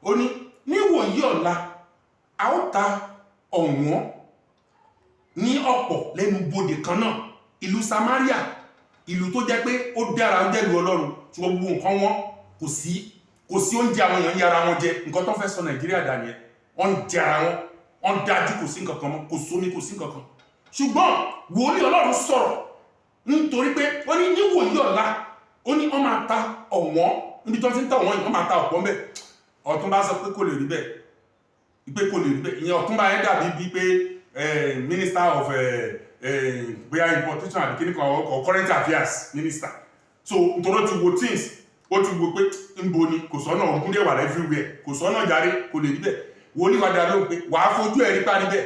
Ó ní níwòyí ọ̀la, a ó ta ọ̀wọ́n ní ọ̀pọ̀ lẹ́nu bodè kan náà. Ìlú Samaria, ìlú tó jẹ́ pé ó dára, ó jẹ́ ìlú Ọlọ́run, ṣùgbọ́n gbogbo nǹkan wọn, kò sí oúnjẹ, àwọn èèyàn yára wọn jẹ. Nǹkan tó fẹ́ sọ Nàìjíríà dà nìyẹn. Wọ́n ń jẹ ara wọn, wọ́n dájú, kò sí nǹkan kan mọ́, kò sómi, kò sí nǹkan kan. Ṣùgbọ́n wòlíì Ọlọ́run sọ̀rọ̀, nítorí pé wọ́n ní níwòyí ọ̀la, ó ní wọ́n máa ta ọ̀wọ́n níbi tó ti ń ta ọ̀wọ́n yìí, wọ́n máa ta ọ̀pọ̀ ńbẹ̀. Ọ̀túnba sọ pé kò lè rí bẹ́ẹ̀, pé kò lè rí bẹ́ẹ̀. Ìyẹn ọ̀túnba yẹn dàbí bíi pé minister of bóyá importation àbí kíní kan or current affairs minister. So nítorí ó ti wo things, ó ti wo pé nbo ni kò sọ́nà, ogun dẹ̀ wà everywhere, kò sọ́nà jàre, kò lè rí bẹ́ẹ̀. Wòlíì wa dá lóhùn pé wàá fojú ẹ̀ rí parí bẹ́ẹ̀,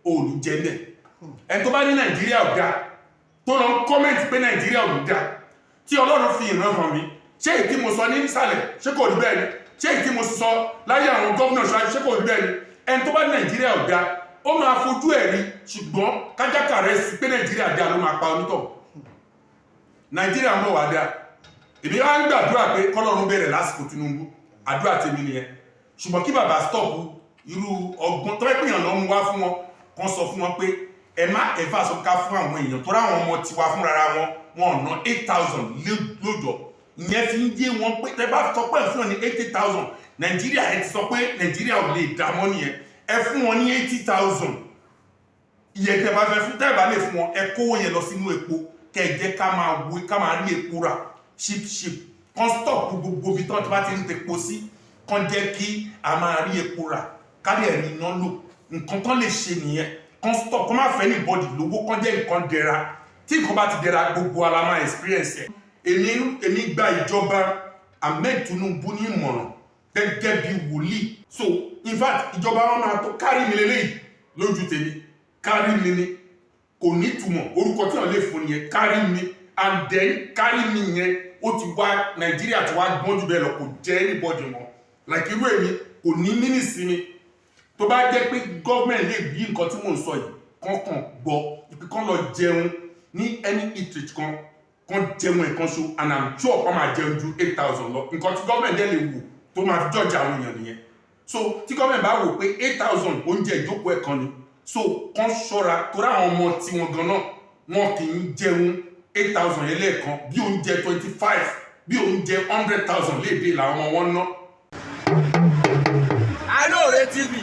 ò ní jẹ́ bẹ́ẹ̀. Ẹni tó bá ní Nàìjíríà ò dáa, tó lọ ń comment pé Nàìjíríà ò ní dáa, tí Ọlọ́run fi ìran hàn mí, ṣé èyí tí mo sọ ní ìsàlẹ̀, ṣé kò rí bẹ́ẹ̀ ni? Ṣé èyí tí mo sọ láyé àwọn gómìnà ṣáájú, ṣé kò rí bẹ́ẹ̀ ni? Ẹni tó bá ní Nàìjíríà ò dáa, ó máa fojú ẹ̀ rí. Ṣùgbọ́n kájákà rẹ̀ sí pé Nàìjíríà dáa ló máa pa onítọ̀. Nàìjíríà ń bọ̀ wá dáa. Èmi wá ń gbàdúrà pé kọ́lọ́run bẹ̀rẹ̀ lásìkò Tinubu. Àdúrà tèmi nìyẹn. Ṣùgbọ́n kí bàbá stop irú ọgbọ́n tó fẹ́ pèèyàn lọ mú wá fún wọn, kan sọ fún wọn pé ẹ má ẹ̀fà sọ ká fún àwọn èèyàn tó ráwọn ọmọ tiwa fúnra wọn, wọn ò ná 8,000 lóòjọ́. Ìyẹn fi ń yé wọn pé tẹ bá sọ pé ẹ fún wọn ní 80,000, Nàìjíríà, ẹ ti sọ pé Nàìjíríà ò lè dá mọ́ nìyẹn. Ẹ fún wọn ní 80,000, iye tẹ bá fẹ́ fún. Tẹ́ bá lè fún wọn, ẹ kówó yẹn lọ sínú epo, kẹ́ ẹ jẹ́ ká máa wo, ká máa rí epo rà cheap cheap. Kan stop gbogbo ibi tí wọ́n ti bá ti ń tepo sí, kan jẹ́ kí a máa rí epo rà, ká lè rí iná lò. Nǹkan tán lè ṣe nìyẹn. Kan stop, kan má fẹ́ anybody lówó, kan jẹ́ nǹkan dẹra. Tí nǹkan bá ti dẹra, gbogbo ala máa experience ẹ̀. Èmi gba ìjọba Ahmed Tinubu ní ìmọ̀ràn gẹ́gẹ́ bí wòlíì. So in fact, ìjọba wọn máa tó kárí mi lélẹ́yìí. Lójú tèmi, kárí mi ni, kò ní ìtumọ̀. Orúkọ tí wọ́n lè fún nìyẹn, kárí mi. And then kárí mi yẹn, ó ti wá, Nàìjíríà ti wá gbọ́n jù bẹ́ẹ̀ lọ, kò jẹ́ anybody mọ́. Like irú èmi, kò ní mínísí mi. Tó bá jẹ́ pé gọ́ọ̀mẹ̀ntì lè rí nǹkan tí mò ń sọ yìí, kán gbọ́ ìpín, kán lọ jẹun ní any eatery kan, kán jẹun ẹ̀kan ṣo, and I'm sure kán máa jẹun ju 8,000 lọ. Nǹkan tí gọ́ọ̀mẹ̀ntì dẹ̀ lè wò tó máa fi judge àwọn èèyàn nìyẹn. So tí gọ́ọ̀mẹ̀ntì bá wò pé 8,000 oúnjẹ ìjókòó ẹ̀kan ni, so kán ṣọ́ra, torí àwọn ọmọ tí wọn gan náà, wọn kì í jẹun 8,000 yẹn lẹ́ẹ̀kan. Bí oúnjẹ 25, bí oúnjẹ 100,000 léde làwọn ọmọ wọn ná. Alóore TV,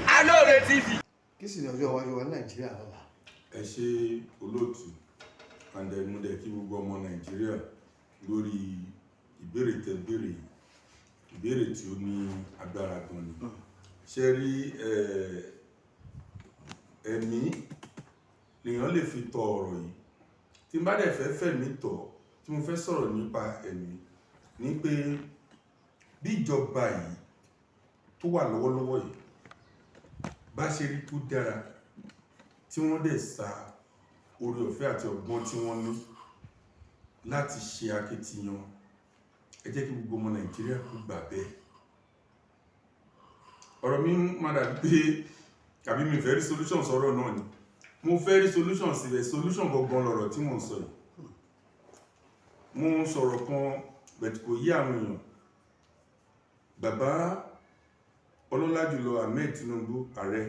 Alóore TV. Kí sì ni ọjọ́ iwájú wa ní Nàìjíríà lọ́la? Ẹ ṣe, olóòtú, and mo dẹ̀ kí gbogbo ọmọ Nàìjíríà lórí ìbéèrè tẹ́ béèrè yìí. Ìbéèrè tí ó ní agbára gan ni. Ṣe rí, ẹ̀mí lèèyàn lè fi tọ ọ̀rọ̀ yìí. Tí n bá dẹ̀ fẹ́ fẹ̀mí tọ̀, tí mo fẹ́ sọ̀rọ̀ nípa ẹ̀mí ní pé bí ìjọba yìí tó wà lọ́wọ́lọ́wọ́ yìí bá ṣe rí tó dára, tí wọ́n dẹ̀ sa oore ọ̀fẹ́ àti ọgbọ́n tí wọ́n ní láti ṣe akitiyan, ẹ jẹ́ kí gbogbo ọmọ Nàìjíríà kó gbà bẹ́ẹ̀. Ọ̀rọ̀ mi má dàbí pé tàbí mi fẹ́ rí solution sọ̀rọ̀ náà ni. Mo fẹ́ rí solution síbẹ̀. Solution gangan lọ̀rọ̀ tí mò ń sọ yìí. Mo ń sọ̀rọ̀ kan bẹ̀tì, kò yí àwọn èèyàn. Bàbá ọlọ́lá jùlọ Ahmed Tinubu, ààrẹ,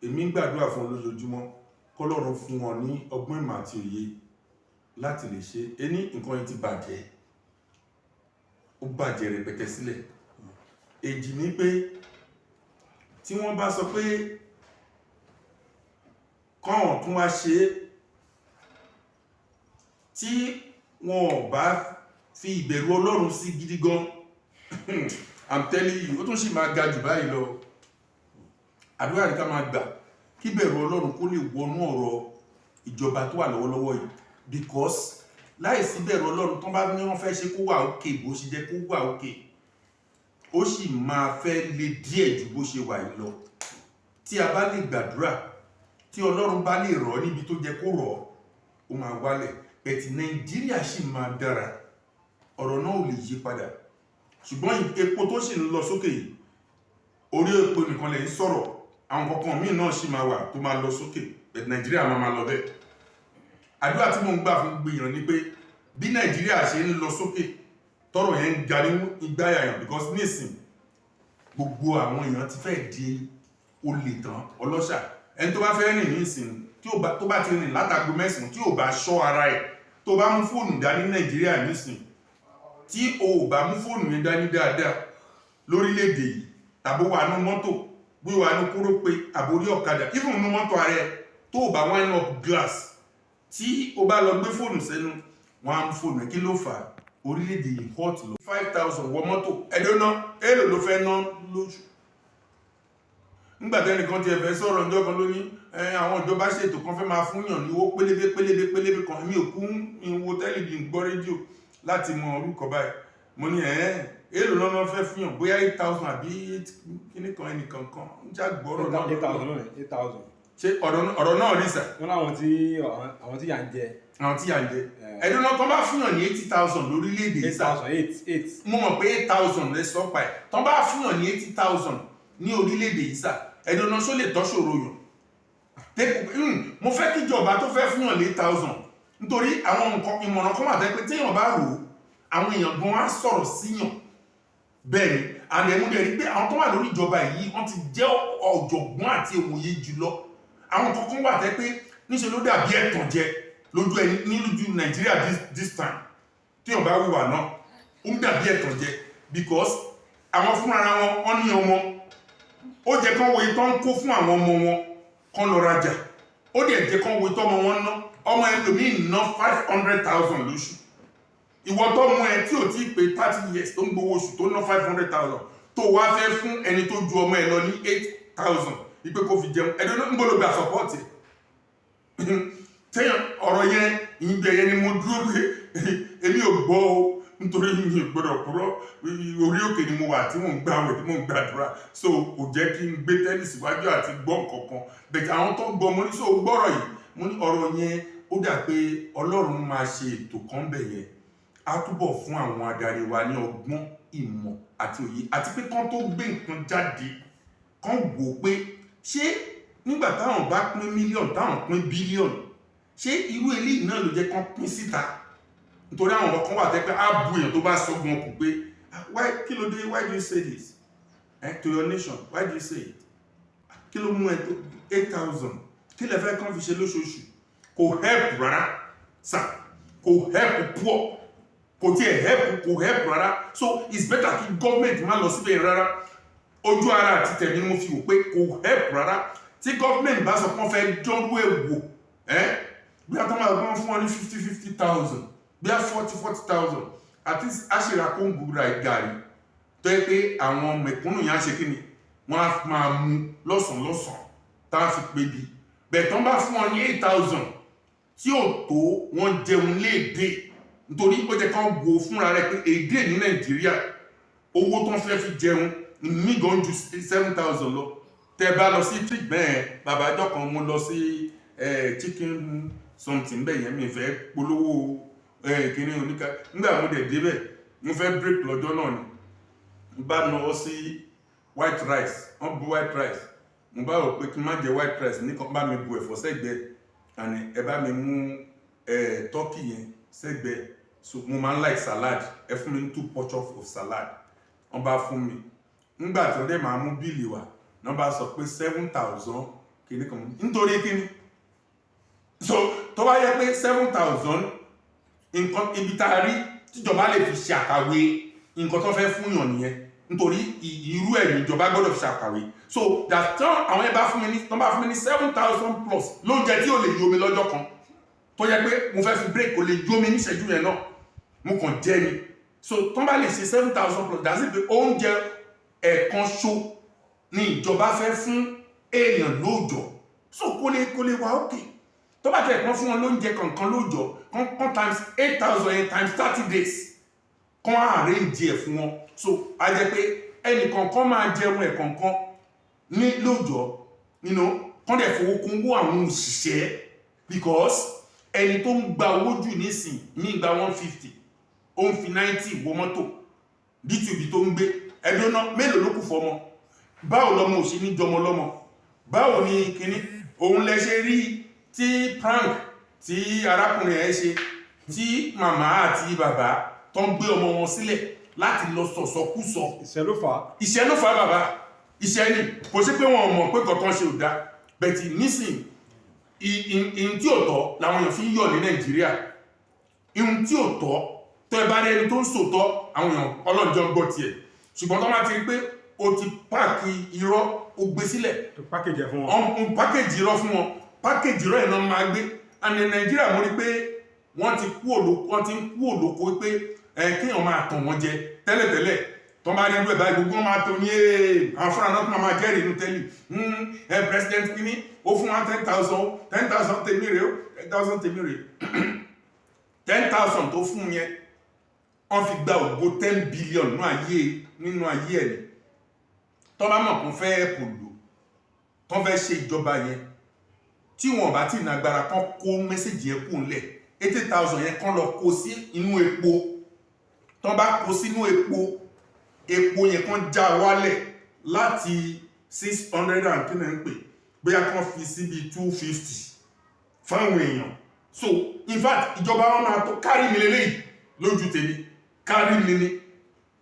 èmi ń gbàdúrà fún lójoojúmọ́ kọ́lọ́run fún wọn ní ọgbọ́n, ìmọ̀ àti òye láti lè ṣe é. Ní nǹkan yìí ti bàjẹ́, ó bàjẹ́ rẹpẹtẹ sílẹ̀. Èjì ní pé tí wọ́n bá sọ pé kọ́hàn tún wá ṣe é, tí wọn ò bá fi ìbẹ̀rù Ọlọ́run sí gidi gan, I'm telling you, ó tún sì máa ga jù báyìí lọ. Àdúrà ní ká máa gbà kí bẹ̀rù Ọlọ́run kó lè wọnú ọ̀rọ̀ ìjọba tó wà lọ́wọ́lọ́wọ́ yìí, because láìsí bẹ̀rù Ọlọ́run, tó bá ní wọ́n fẹ́ ṣe kó wà òkè bó ṣe jẹ́ kó wà òkè, ó sì máa fẹ́ le díẹ̀ ju bó ṣe wà yìí lọ. Tí a bá lè gbàdúrà, tí Ọlọ́run bá lè rọ̀ níbi tó jẹ́ kó rọ̀, ó máa wálẹ̀. But Nàìjíríà sì máa dára, ọ̀rọ̀ náà ò lè yí padà. Ṣùgbọ́n epo tó sì ń lọ sókè yìí, orí epo nìkan lè ń sọ̀rọ̀, àwọn kankan míì náà sì máa wà tó máa lọ sókè, but Nàìjíríà máa máa lọ bẹ́ẹ̀. Àdúrà tí mò ń gbà fún gbìyàn ni pé bí Nàìjíríà ṣe ń lọ sókè Tọ́rọ̀ yẹn ń ga ní igbáyà yàn, because nísìn gbogbo àwọn èèyàn ti fẹ́ di olè tán, ọlọ́ṣà. Ẹni tó bá fẹ́ rìn nísìn, tí ó bá tó bá ti rìn látago 9, tí ò bá ṣọ́ ara ẹ̀, tó bá mú fóònù dání Nàìjíríà nísìn, tí o ò bá mú fóònù yẹn dání dáadáa lórílẹ̀‐èdè yìí, tàbí wà nú mọ́tò, bí wà nú kórópè àbórí ọ̀kadà, even nú mọ́tò ara ẹ̀, tó o bá wind up glass, tí o bá lọ gbé fóònù sẹ́nu, wọ́n á mú fóònù ẹ̀. Kí ló fà á? Orílẹ̀-èdè yìí hot lọ. 5,000 wọ mọ́tò, ẹ̀dọ́ ná, èèlò ló fẹ́ ná lóṣù? Nígbà tẹ́nìkan ti ẹ̀fẹ́ sọ̀rọ̀ ọjọ́ kan ló ní àwọn ìjọba ṣètò kan, fẹ́ máa fún yàn ní owó pélébé pélébé pélébé kan. Mi ò kú ń wo tẹ́lifí, ń gbọ́ rédíò láti mọ orúkọ báyìí. Mo ní ẹ̀ èèlò lọ́nà fẹ́ fún yàn, bóyá 8,000 àbí eight kíní kan, ẹnìkan kan ń já gbọ́rọ̀ náà. 8,000 náà, 8,000. Ṣé ọ̀rọ̀ náà rí sà? Wọ́n láwọn tí àwọn tí yà ń jẹ. Àwọn tí yà ń jẹ ẹ̀dùn náà, tó bá fún yàn ní 80,000 lórílẹ̀‐èdè yìí eight sà. thousand eight eight. Mo mọ̀ pé 8,000 lẹ sọ pa ẹ̀. Tó bá fún yàn ní 80,000 ní orílẹ̀-èdè yìí sà, ẹ̀dùn náà, ṣó lè tọ́ṣòro yàn? Mo fẹ́ kíjọba tó fẹ́ fún yàn ní 8,000, nítorí àwọn nǹkan ìmọ̀ràn kan wà tẹ́ pé téèyàn bá rò ó, àwọn èèyàn gan á sọ̀rọ̀ síyàn. Bẹ́ẹ̀ ni àmì rí pé àwọn tó wà lórí ìjọba yìí, wọ́n ti jẹ́ ọ̀jọ̀gbọ́n àti òmòye jùlọ. Àwọn kankan wà tẹ́ pé níṣe ló dàbí ẹ̀tàn jẹ lójú ẹni nílùú Nàìjíríà this time. Téèyàn bá wùwà náà, ó ń dàbí ẹ̀tàn jẹ, because àwọn fúnra wọn, wọ́n ní ọmọ, ó jẹ́ kán wo ìtọ́ ń kó fún àwọn ọmọ wọn kán lọ rajà. Ó dẹ̀ jẹ́ kán wo ìtọ́ ọmọ wọn ná. Ọmọ ẹlòmíì ná 500,000 lóṣù. Ìwọ tó mú ẹ tí ò tí pé 30 years, tó ń gbowó oṣù, tó ná 500,000, tó wá fẹ́ fún ẹni tó ju ọmọ ẹ lọ ní 8,000 ìpè kó fi jẹun, ẹni ń gbọ́dọ̀ gbà support ẹ̀. Téèyàn ọ̀rọ̀ yẹn, ìgbẹ́ yẹn ni mo dúró pé èmi ò gbọ́ o, nítorí mi ò gbọ́dọ̀ purọ́. Orí òkè ni mo wà tí mò ń gbàwẹ̀, tí mò ń gbàdúrà, so kò jẹ́ kí n gbé tẹ́lì síwájú àti gbọ́ nǹkan kan bẹ̀tẹ̀. Àwọn tó gbọ́, mo ní so gbọ́rọ̀ yìí, mo ní ọ̀rọ̀ yẹn, ó dà pé Ọlọ́run máa ṣe ètò kan bẹ̀ yẹn, á túbọ̀ fún àwọn adarí wa ní ọgbọ́n, ìmọ̀ àti òye, àti pé kán tó gbé nǹkan jáde, kán wò ó pé ṣé nígbà táwọn bá pín mílíọ̀nù, táwọn pín bílíọ̀nù, ṣé irú eléyìí náà ló jẹ́ kán pín síta? Nítorí àwọn kan wà tẹ́ pé á bu èèyàn tó bá sọ́gun ọkùn pé, "Ah, why? Kí ló dé? Why do you say this to your nation? Why do you say it? Kí ló mú ẹ tó 8,000? Kí lẹ fẹ́ kán fi ṣe lóṣooṣù?" Kò help rárá sà, kò help poor, kò tiẹ̀ help, kò help rárá. So it's better kí government má lọ síbẹ̀ rárá. Ojú ara àti tẹ̀mí ni mo fi wò pé kò help rárá. Tí government bá sọ pé wọ́n fẹ́ dánrú ẹ̀ wò ẹ́, bí a tó máa gbọ́n fún wọn ní fifty fifty thousand, bí a forty forty thousand, at least a ṣe ra kóńgò ra gàrí tó yẹ pé àwọn mẹ̀kúnnù yẹn á ṣe kí ni, wọ́n á máa mú lọ́sàn-án lọ́sàn-án tá a fi pé bi bẹ́ẹ̀. Tán bá fún wọn ní 8,000 tí ò tó wọ́n jẹun léèdè, nítorí ó jẹ́ kán wo fúnra rẹ̀ pé èdè ní Nàìjíríà, owó tó ń fẹ́ fi jẹun ní gan ju 7,000 lọ. Tẹ́ bá lọ sí trip bẹ́ẹ̀, bàbá àjọ kan, mo lọ sí chicken something bẹ́ẹ̀ yẹn, mi fẹ́ polówó kíní oníka. Nígbà mo dẹ̀ débẹ̀, mo fẹ́ break lọ́jọ́ náà ni mo bá nawọ́ sí white rice. Wọ́n bu white rice, mo bá rò pé kí n má jẹ white rice ní, kàn bá mi bu ẹ̀fọ́ sẹ́gbẹ̀ẹ́, àní ẹ bá mi mú turkey yẹn sẹ́gbẹ̀ẹ́. So mo máa ń like salad, ẹ fún mi ní two portions of salad. Wọ́n bá fún mi. Nígbà tí wọ́n dẹ̀ máa mú bill wá, wọ́n bá sọ pé 7,000 kìíní kan. Nítorí kíni? So tó bá yẹ pé 7,000, nǹkan ibi tá a rí tíjọba lè fi ṣe àkàwé nǹkan tó fẹ́ fún yàn nìyẹn, nítorí irú ẹ̀ níjọba gbọ́dọ̀ fi ṣàkàwé. So that tán àwọn ẹ bá fún mi ní, tán bá fún mi ní 7,000 plus lóúnjẹ tí ò lè yó mi lọ́jọ́ kan, tó yẹ pé mo fẹ́ fi break, kò lè yó mi níṣẹ́jú yẹn náà, mo kàn jẹ́ ni. So tán bá lè ṣe 7,000 plus, that's it, pé oúnjẹ ẹ̀ẹ̀kan ṣo ni ìjọba fẹ́ fún èèyàn lóòjọ́. So kó lè wá òkè, tó bá tẹ̀ kán fún wọn lóúnjẹ kankan lóòjọ́ kan kan times 8,000 yẹn times 30 days, kán arrange ẹ̀ fún wọn. So a jẹ́ pé ẹnì kọ̀ọ̀kan máa jẹun ẹ̀ kọ̀ọ̀kan ní lóòjọ́ nínú, kán dẹ̀ fowó kún owó àwọn òṣìṣẹ́, because ẹni tó ń gba owó jù nísìn ní gba 150, ó ń fi 90 wọ mọ́tò dtb tó ń gbé ẹdún náà, mélòó ló kù fọmọ? Báwo lọmọ ò ṣe ní jọmọ lọmọ? Báwo ni kíní òun lẹ ṣe rí tí prank tí arákùnrin ẹ ṣe, tí màmá àti bàbá Tó ń gbé ọmọ wọn sílẹ̀ láti lọ sọ̀sọkúsọ. Ìṣẹ́ ló fà á. Ìṣẹ́ ló fà á, bàbá. Ìṣẹ́ ni. Kò sí pé wọn ò mọ̀ pé kọ̀ọ̀kan ṣe ò dá bẹ̀tì nísìn. Ìhun tí ò tọ́ làwọn èèyàn fi ń yọ̀ ní Nàìjíríà. Ìhun tí ò tọ́ tó ẹ bá rí ẹni tó ń sòtọ́, àwọn èèyàn ọlọ́njọ́ ń gbọ́ tiẹ̀, ṣùgbọ́n tó máa ti rí pé o ti pack irọ́, o gbé sílẹ̀ Tó package ẹ̀ fún wọn. Ọ̀n package irọ́ fún wọn, package irọ́ ẹ̀ náà máa gbé. And in Nàìjíríà, mo rí pé wọ́n ti kú òlòkó, wọ́n ti ń kú òlòkó pé ẹ kéèyàn máa tàn wọ́n jẹ. Tẹ́lẹ̀tẹ́lẹ̀, tó bá rí irú ẹ̀ báyìí, gbogbo wọn máa tó ní ee, àwọn fúnra náà tó máa jẹ́rìí inú tẹ́lẹ̀ ẹ president kínní ó fún wa 10,000, 10,000 tèmi rèé o, 10,000 tèmi rèé. 10,000 tó fún yẹn, wọ́n fi gba ògo 10 billion nínú ayé ẹ̀ ni. Tó bá mọ̀ kó fẹ́ ẹ̀pù lò, tó fẹ́ ṣe ìjọba yẹn, tí wọn bá tí ìnagbára kan kó message yẹn kù ńlẹ̀, 80,000 yẹn kán lọ kó sí inú epo. Tó bá kó sínú epo, epo yẹn kán já wálẹ̀ láti 600 and kí ni ń pè, bóyá kán fi síbi 250 fáwọn èèyàn. So in fact, ìjọba wọn máa tó kárí mi lélẹ́yìí. Lójú tèmi, kárí mi ni,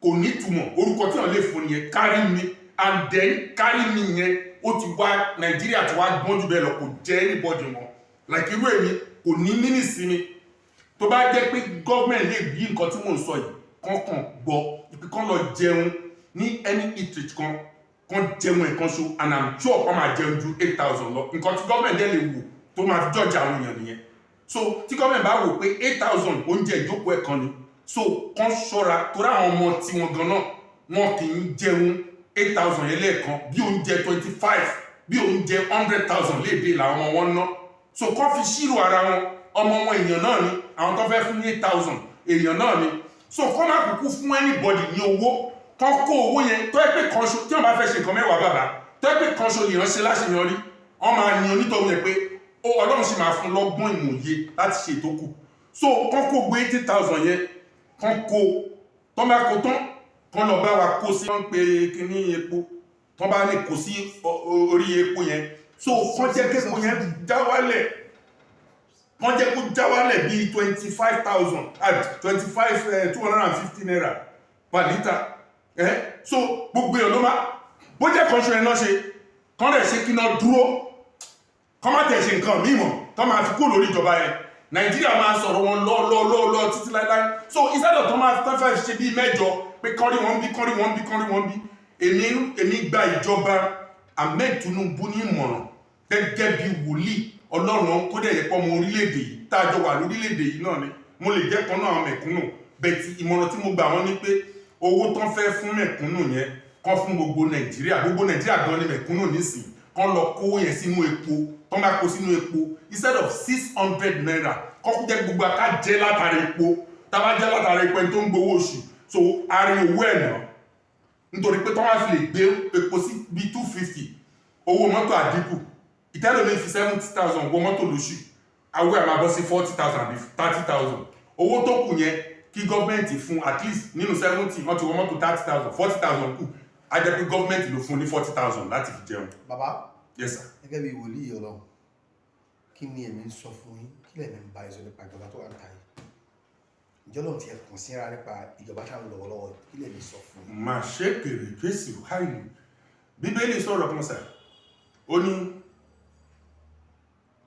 kò ní túmọ̀. Orúkọ tí wọ́n lè fún nìyẹn, kárí mi. And then kárí mi yẹn, ó ti wá Nàìjíríà ti wá gbọ́n jù bẹ́ẹ̀ lọ. Kò jẹ́ anybody mọ́. Like irú èmi, kò ní mímì sí mi. Tó bá jẹ́ pé gọ́ọ̀mẹ̀ntì lè bí nǹkan tí mò ń sọ yìí kọ́kàn gbọ́ ìpè, kán lọ jẹun ní any eatery kan, kán jẹun ẹ̀kan ṣo, and I'm sure kán máa jẹun ju 8,000 lọ. Nǹkan tí gọ́ọ̀mẹ̀ntì dẹ̀ lè wò tó máa fi judge àwọn èèyàn nìyẹn. So tí gọ́ọ̀mẹ̀ntì bá wò pé 8,000 oúnjẹ ìjókòó ẹ̀kan ni, so kán ṣọ́ra, torí àwọn ọmọ tiwọn gan náà, wọn kì í jẹun 8,000 yẹn lẹ́ẹ̀kan. Bí oúnjẹ 25, bí oúnjẹ 100,000 léde làwọn ọmọ wọn ná. So kán fi ṣírò ara wọn. Ọmọ wọn èèyàn náà ni àwọn tó fẹ́ fún ní 8,000, èèyàn náà ni. So kán má kúkú fún anybody ní owó. Kán kó owó yẹn tó yẹ pé kan ṣo tí wọn bá fẹ́ ṣe nǹkan 10, bàbá, tó yẹ pé kan ṣo lèèyàn ṣe láṣeyọrí, wọn máa yan onítọ̀hún yẹn pé ó Ọlọ́run sì máa fún lọ́gbọ́n ìmọ̀ye láti ṣe ìtókù. So kán kó gbé 80,000 yẹn, kán kó tán, bá kó tán, kán lọ bá wa kó sí wọ́n ń pe kíní epo, tán bá lè kó sí orí epo yẹn. So kán jẹ́ képo yẹn já wálẹ̀, kán jẹ́ kó já wálẹ̀ bíi 25,000, 25, ₦250 per litre eh? So gbogbo èèyàn ló máa bó jẹ́ kan ṣe ẹ̀ náà ṣe, kán lè ṣe kí náà dúró, kán má tẹ̀ ṣe nǹkan míì mọ̀ tán máa fi kúrò lórí ìjọba yẹn. Nàìjíríà máa sọ̀rọ̀ wọn lọ lọ lọ lọ títí láíláí. So instead of tán máa tán fẹ́ ṣe bíi mẹ́jọ pé kán rí wọn bí, kán rí wọn bí, kán rí wọn bí, èmi gba ìjọba Ahmed Tinubu ní ìmọ̀ràn gẹ́gẹ́ bí wòlíì Ọlọ́run tó dẹ̀ yẹ pé ọmọ orílẹ̀-èdè yìí, tá a jọ wà lórílẹ̀-èdè yìí náà ni, mo lè jẹ́ kan náà àwọn mẹ̀kúnnù bẹ̀tì. Ìmọ̀ràn tí mo gbà wọ́n ní pé owó tán fẹ́ fún mẹ̀kúnnù yẹn, kán fún gbogbo Nàìjíríà. Gbogbo Nàìjíríà gan ni mẹ̀kúnnù nísìn. Kán lọ kó yẹn sínú epo. Tán bá kó sínú epo, instead of ₦600, kán kó jẹ́ gbogbo aká jẹ́ látara epo. Tá bá jẹ́ látara epo, ẹni tó ń gbowó oṣù, so ari owó ẹ̀ náà, nítorí pé tán bá fi lè gbé epo sí bíi 250, owó mọ́tò àdínkù. Ìtẹ́lómi fi 70,000 wọ mọ́tò lóṣù, awé àmà bọ́ sí 40,000 àbí 30,000. Owó tó kù yẹn, kí gọ́ọ̀mẹ̀ntì fún at least nínú 70, wọ́n ti wọ mọ́tò 30,000, 40,000 kù. Á jẹ́ pé gọ́ọ̀mẹ̀ntì ló fún ní 40,000 láti fi jẹun. Bàbá. Yes sir. Gẹ́gẹ́ bí wòlíì Ọlọ́run, kí ni èmi ń sọ fún yín? Kí lẹ̀mí ń bá yín sọ nípa ìjọba tó wà ń ta yìí? Ìjọ náà ti ẹ̀ kàn síra nípa ìjọba táwọn lọ́wọ́lọ́wọ́ yìí? Kí lẹ̀mí sọ fún yín? Mà ṣe kèrè jésù háìlú. Bíbélì sọ̀rọ̀ kan sà, ó ní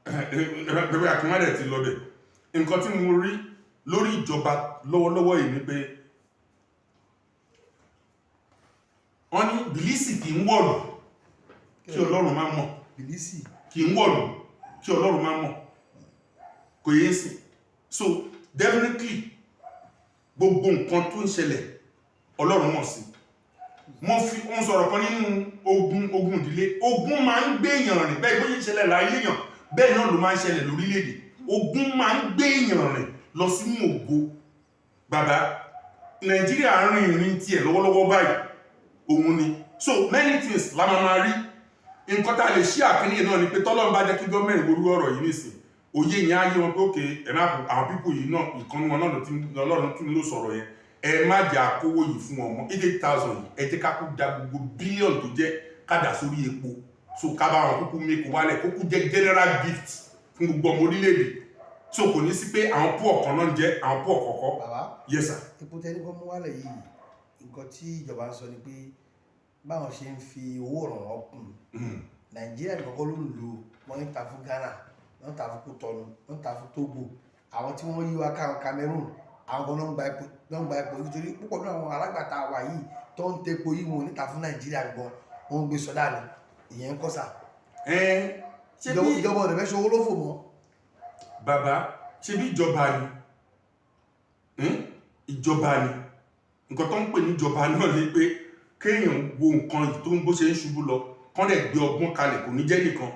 pẹ̀lú àkínwádẹ̀ ti lọ bẹ̀. Nǹkan tí mo rí lórí ìjọba lọ́wọ́lọ́wọ́ yìí ni pé wọ́n ní bìlísì kì í wọ̀lù kí Ọlọ́run má mọ̀. Bìlísì Kì í wọ̀lù kí Ọlọ́run má mọ̀. Kò yé sí. So definitely, gbogbo nǹkan tó ń ṣẹlẹ̀, Ọlọ́run mọ̀ sí. Mo fi ń sọ̀rọ̀ kan nínú ogun ìdílé. Ogun máa ń gbé èèyàn rìn bẹ́ẹ̀. Bó ṣe ń ṣẹlẹ̀ láyé èèyàn, bẹ́ẹ̀ náà ló máa ń ṣẹlẹ̀ lórílẹ̀-èdè. Ogun máa ń gbé èèyàn rìn lọ sínú ògo. Bàbá, Nàìjíríà ń rìn ìrìn tiẹ̀ lọ́wọ́lọ́wọ́ báyìí òun ni. So many things la máa máa rí. Nǹkan tá a lè ṣí àkíní náà ni pé tọ́lọ́run bá jẹ́ kí gọ́ọ̀mẹ̀ntì worú ọ̀rọ̀ yìí nísìn, òye yẹn á yé wọn pé òkè ẹ má àwọn people yìí náà, ìkànnì wọn náà ló ti Ọlọ́run tún ló sọ̀rọ̀ yẹn. Ẹ má jẹ́ àkówó yìí fún wọn mọ́. 80,000 yìí, ẹ jẹ́ ká kú da gbogbo bílíọ̀nù tó jẹ́ ká dà sórí epo. So ká bá wọn kúkú mẹ́kọ wálẹ̀, kúkú jẹ́ general gift fún gbogbo ọmọ orílẹ̀-èdè. So kò ní sí pé àwọn poor kan náà ń jẹ, àwọn poor kọ̀ọ̀kọ́. Bàbá, Yes sir. Epo tẹ́ni kọ́ mú wálẹ̀ yìí, nǹkan tí ìjọba ń sọ ni pé báwọn ṣe ń fi owó ìrànwọ́ kún, Nàìjíríà nìkan kọ́ ló ń lò. Wọ́n ń ta fún Ghana, wọ́n ń ta fún Kútọ́nù, wọ́n ń ta fún Togo, àwọn tí wọ́n yí wa káwọn Cameroon, àwọn kan ló ń gba epo, ló ń gba epo, nítorí púpọ̀ nínú àwọn alágbàtà wa yìí tó ń tepo yìí, wọn ò ní ta fún Nàìjíríà gan, wọ́n ń gbé sọdá ni. Ìyẹn ń kọ́ sà. Ẹ ṣé bí Ìjọba ọ̀dẹ̀ fẹ́ ṣe owó lófò mọ́. Bàbá, ṣe bí ìjọba ni? Ìjọba ni. Nǹkan tó ń pè ní ìjọba náà ni pé kéèyàn wo nǹkan yìí tó ń bó ṣe ń ṣubú lọ, kán dẹ̀ gbé ọgbọ́n kalẹ̀. Kò ní jẹ́ nìkan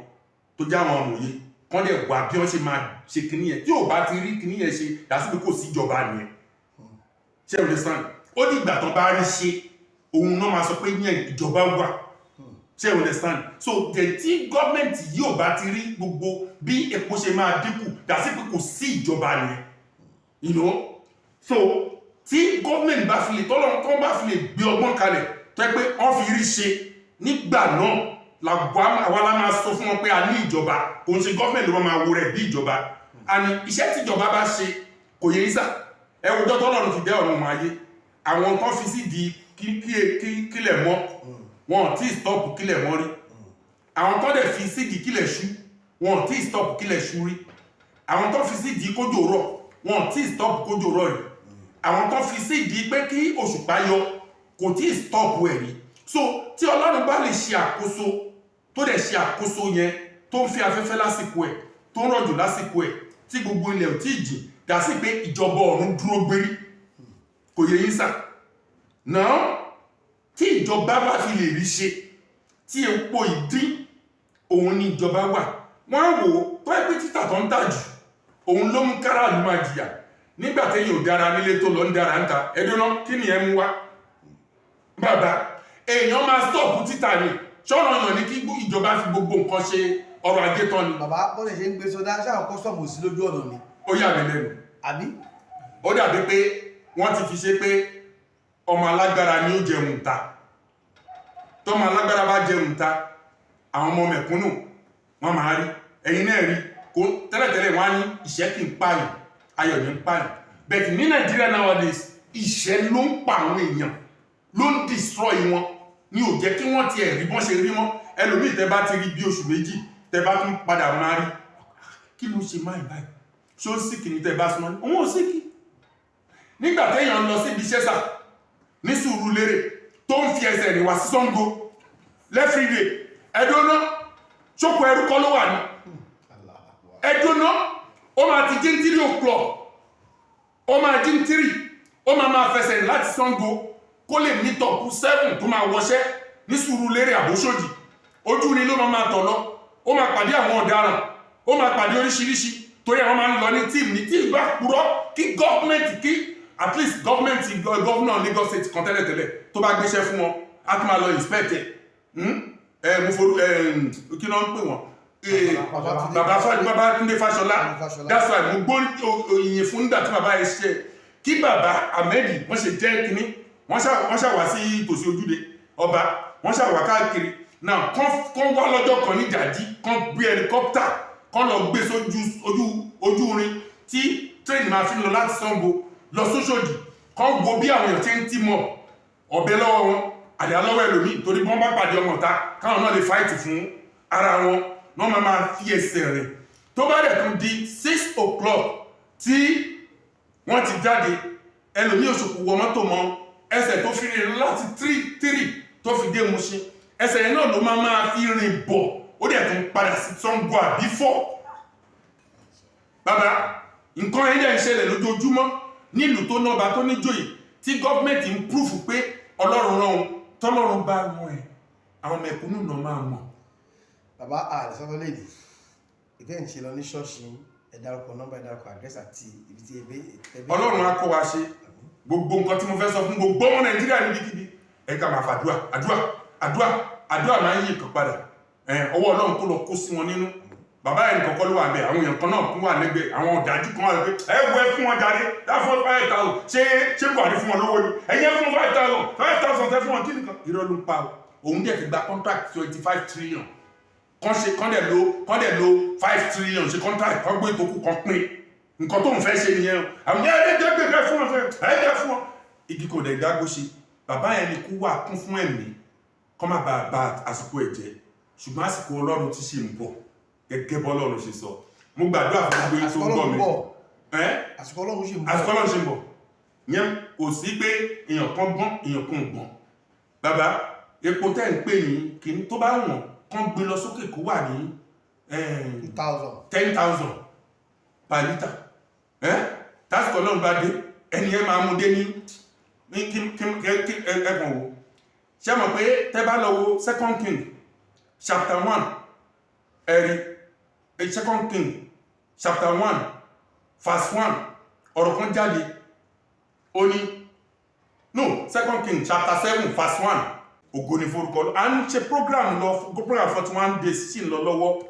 tó jẹ́ àwọn amòye, kán dẹ̀ wá bí wọ́n ṣe máa ṣe kinní yẹn. Tí ò bá ti rí kinní yẹn ṣe, dàsí pé kò sí ìjọba nìyẹn. Ṣé you understand? Ó di ìgbà tán bá rí ṣe, òun náà máa sọ pé yẹn ìjọba wà. Ṣé you understand? So the tí gọ́ọ̀mẹ̀ntì yìí ò bá ti rí gbogbo bí epo ṣe máa dínkù, dàsí pé kò sí ìjọba nìyẹn. So tí gọ́ọ̀mẹ̀ntì bá fi lè tọ́lọ́ tó bá fi lè gbé ọgbọ́n kalẹ̀ tó yẹ pé wọ́n fi rí ṣe, nígbà náà àwa la máa sọ fún wọn pé a ní ìjọba. Kò ń ṣe gọ́ọ̀mẹ̀ntì ló máa wo rẹ̀ bí ìjọba àní. Iṣẹ́ tíjọba bá ṣe kò yẹ ìsà. Ẹ wo jọ́ tọ́lọ́run ti dẹ́ ọ̀run wọn ayé, àwọn kan fi sí di kílẹ̀ mọ́, wọn ò tí ì stop kílẹ̀ mọ́ rí. Àwọn tó dẹ̀ fi sídìí kílẹ̀ ṣú, wọn ò tí ì stop kílẹ̀ ṣú rí. Àwọn tó fi sídìí kójò rọ̀, wọn ò tí ì stop kójò rọ̀ rí. Àwọn tó fi sídìí pé kí òṣùpá yọ, kò tí ì stop ẹ̀ rí. So tí Ọlọ́run bá lè ṣe àkóso, tó dẹ̀ ṣe àkóso yẹn, tó ń fi afẹ́fẹ́ lásìkò ẹ̀, tó ń rọ̀jò lásìkò ẹ̀, tí gbogbo ilẹ̀ ò tí ì jìn, dà sí pé ìjọba ọ̀run dúró gbérí. Kò yẹ yín sà náà? Tí ìjọba bá fi lè rí ṣe, tí epo ìdín, òun ni ìjọba wà. Wọ́n á wò ó tó ẹ pé títà tó ń tà jù, òun ló mú káràlú máa jìyà. Nígbà téèyàn ò dára nílé, tó lọ ń dára ń ta ẹdún náà, kí ni ẹ mú wá? Bàbá, èèyàn máa stop títà ni. Ṣọ́nà yàn ní kí ìjọba fi gbogbo nǹkan ṣe ọrọ̀ ajé tán ni. Bàbá, bọ́lẹ̀ ṣe ń gbé sọdá, ṣáà custom sí lójú ọ̀nà ni? Ó yà mí lẹ́nu. Àbí? Ó dàbí pé wọ́n ti fi ṣe pé ọmọ alágbára ni ó jẹun ta. Tọmọ alágbára bá jẹun ta, àwọn ọmọ mẹ̀kúnnù wọ́n máa rí. Ẹ̀yin náà rí kó tẹ́lẹ̀tẹ́lẹ̀, wọ́n á ní ìṣẹ́ kì í pààyàn, ayọ̀ ní ń pààyàn. But ní Nàìjíríà nowadays, ìṣẹ́ ló ń pa àwọn èèyàn, ló ń destroy wọn, ní ò jẹ́ kí wọ́n tiẹ̀ rí bọ́n ṣe rí mọ́. Ẹlòmíì, tẹ́ bá ti rí bí oṣù 2, tẹ́ bá tún padà máa rí, kí ló ṣe máa báyìí? Ṣó sick ní? Tẹ́ bá súnmọ́ ní òun ò sick. Nígbà téèyàn lọ síbi iṣẹ́ sà ní Sùúrùlérè, tó ń fi ẹsẹ̀ rìn wá sí Ṣàngó lẹ́fìrìdè, ẹ̀dọ́nà ṣókò ẹrú kọ́ ló wà ní ẹ̀dọ́nà. Ó máa ti jí ní 3 o'clock, ó máa jí ní 3, ó máa máa fẹsẹ̀ rìn láti Ṣàngó kó lè meet up 7 tó máa wọṣẹ́ ní Sùúrùlérè àbóṣòdì. Ojú ni ló máa máa tọ̀ lọ. Ó máa pàdé àwọn ọ̀daràn, ó máa pàdé oríṣiríṣi, torí àwọn máa ń lọ ní team ní tí ìgbà purọ́ kí gọ́ọ̀mẹ̀ntì, kí at least gọ́ọ̀mẹ̀ntì, governor Lagos State kan tẹ́lẹ̀tẹ́lẹ̀, tó bá gbéṣẹ́ fún wọn, á tún máa lọ inspect ẹ̀. Ẹ mo forú ẹ, kí ló ń pè wọ́n? Bàbá Túndé Fáṣọlá. That's why mo gbórí ìyìn fún nígbà tí bàbá yẹn ṣe kí bàbá Ahmed wọ́n ṣe jẹ́ kínní, wọ́n ṣà wá sí tòsí ojúde ọba, wọ́n ṣà wá káàkiri now. Kán wá lọ́jọ́ kan ní jàdí, kán gbé helicopter, kán lọ gbé sójú ojú irin tí train máa fi lọ láti Ṣàngó lọ sóṣòdì, kán wo bí àwọn èèyàn ṣe ń tì mọ́ ọ̀bẹ lọ́wọ́ wọn, àdá lọ́wọ́ ẹlòmíì, torí bí wọ́n bá pàdé ọmọ ọ̀tá, káwọn náà lè fight fún ara wọn. Wọ́n máa máa fi ẹsẹ̀ rìn. Tó bá dẹ̀ tún di 6 o'clock tí wọ́n ti jáde, ẹlòmíì òṣòkò wọ mọ́tò mọ́. Ẹsẹ̀ tó fi rìn láti 3:30 tó fi dé Mushin, ẹsẹ̀ yẹn náà ló máa máa fi rìn bọ̀. Ó dẹ̀ tún padà sí Ṣàngó àbí 4. Bàbá, nǹkan ẹ̀ dẹ̀ ń ṣẹlẹ̀ lójoojúmọ́ nílùú tó nọ́ba, tó níjòyè, tí gọ́ọ̀mẹ̀ntì ń prove pé Ọlọ́run rán òun. Tọ́lọ́run bá wọn ẹ̀, àwọn mẹ̀kúnnù náà máa mọ̀. Bàbá, àlẹ́sọ́tọ́ lè ní ìtẹ́ ń ṣe lọ ní ṣọ́ọ̀ṣì, ẹ dárúkọ nọ́mbà, ẹ dárúkọ àdírẹ́sì àti ibi tí ẹbí. Ọlọ́run á kọ́ wa ṣe. Gbogbo nǹkan tí mo fẹ́ sọ fún gbogbo ọmọ Nàìjíríà níbikíbi, ẹ ká máa fàdúrà, àdúrà, àdúrà, àdúrà máa ń yí nǹkan padà. Ọwọ́ Ọlọ́run kó lọ kó sí wọn nínú. Bàbá yẹn nìkan kọ́ ló wà bẹ́ẹ̀, àwọn èèyàn kan náà kún wà lẹ́gbẹ̀ẹ́, àwọn ọ̀dájú kan wà lẹ́gbẹ̀ẹ́. Ẹ wo, ẹ fún wọn jáde dá fún 5,000. Ṣé Buhari fún wọn lówó ni? Ẹ̀yẹ fún 5,000, 5,000 tẹ fún wọn, kí nìkan? Irọ́ ló ń pa o. Òun dẹ̀ fi gba contract 25 trillion kan ṣe, kán dẹ̀ lo 5 trillion ṣe contract, kán gbé ìtókù kan pín. Nǹkan tó ń fẹ́ ṣe nìyẹn o. Àwọn ẹ̀ẹ́dẹ́ gbẹ̀gbẹ̀ fún ọ, ẹ̀ẹ́dẹ́ fún ọ. Igi kò dẹ̀ dágbó ṣe. Bàbá yẹn ni kú wà kún fún ẹ̀mí, kọ́ má bàa ba àsìkò ẹ̀ jẹ́. Ṣùgbọ́n àsìkò Ọlọ́run ti ṣe ń bọ̀, gẹ́gẹ́ bọ́ Ọlọ́run ṣe sọ. Mo gbàdúrà fún gbogbo yín tó Àsìkò ń gbọ́ Ọlọ́run mi. bọ̀. Ẹ́ Àsìkò Ọlọ́run ṣì ń bọ̀. Àsìkò Ọlọ́run ṣe ń bọ̀ yẹn, kò sí pé èèyàn kan gbọ́n, èèyàn kan ò gbọ́n. Bàbá, epo tẹ́ ń pè ní kìíní, tó bá wọ̀n kán gbé lọ sókè kó wà ní 2,000. 10,000 per litre. Ẹ́ tásìkò Ọlọ́run bá dé, ẹni ẹ máa mú dé ní kí ẹkùn wo. Ṣé mọ̀ pé tẹ́ bá lọ wo Second King chapter 1, ẹ̀rí Second King chapter 1 verse 1, ọ̀rọ̀ kan jáde. Ó ní, no, Second King chapter 7 verse 1. Ògo ni forúkọ lọ. À ń ṣe program lọ, program 41 days sì ń lọ lọ́wọ́,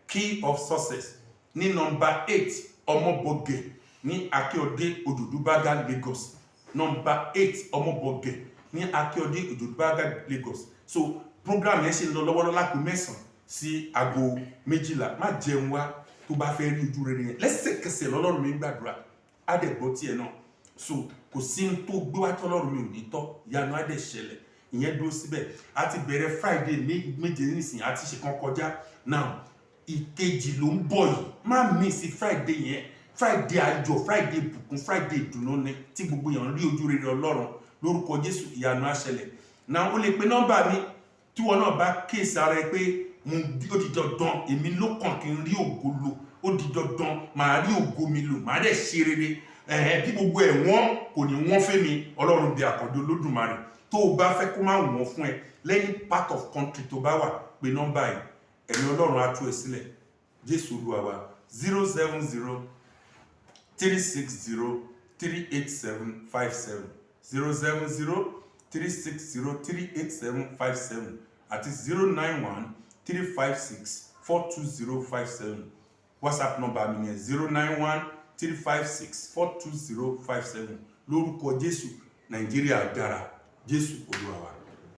Key of Success, ní number 8 Ọmọbọgẹ ní Akíọdé, Òjòdúbágà, Lagos. Number 8 Ọmọbọgẹ ní Akíọdé, Òjòdúbágà, Lagos. So program yẹn ṣe ń lọ lọ́wọ́lọ́wọ́ láago 9 sí aago 12. Má jẹun wá tó bá fẹ́ rí ojú rere yẹn lẹ́sẹ̀kẹsẹ̀. Lọ́lọ́run mi ń gbàdúrà, á dẹ̀ gbọ́ tiẹ̀ náà. So kò sí ní tó gbé wá tọ́lọ́run mi ò ní tọ́. Ìyanu á dẹ̀ ṣẹlẹ̀. Ìyẹn dúró síbẹ̀. A ti bẹ̀rẹ̀ Friday ní 7 nísìnyí, a ti ṣe kan kọjá. Now, ìkejì ló ń bọ̀ yìí. Má miss Friday yẹn. Friday ayọ̀, Friday ìbùkún, Friday ìdùnnú ni, tí gbogbo èèyàn rí ojú rere Ọlọ́run. Lórúkọ Jésù, ìyanu á ṣẹlẹ̀. Now, ó lè pe nọ́mbà mi tí wọn náà bá kéèsì ara ẹ pé mo ó di dandan, èmi ló kàn kí n rí ògo lò. Ó di dandan, màá rí ògo mi lò, màá dẹ̀ ṣe rere. Ẹ̀hẹ́n, bí gbogbo ẹ̀ wọ́n kò ní wọ́n fẹ́ mi. Ọlọ́run bí àkàndó Olódùmarè, tó o bá fẹ́ kó má wọ́n fún ẹ lẹ́yìn part of country tó bá wà, pé nọ́mbà yìí, ẹ̀mí Ọlọ́run á tú ẹ sílẹ̀. Jésù Olúwa wa. 07036038757, 07036038757, àti 09135642057. WhatsApp number mi yẹn, 09135642057. Lórúkọ Jésù, Nàìjíríà dára. Jésù Olúwa wa.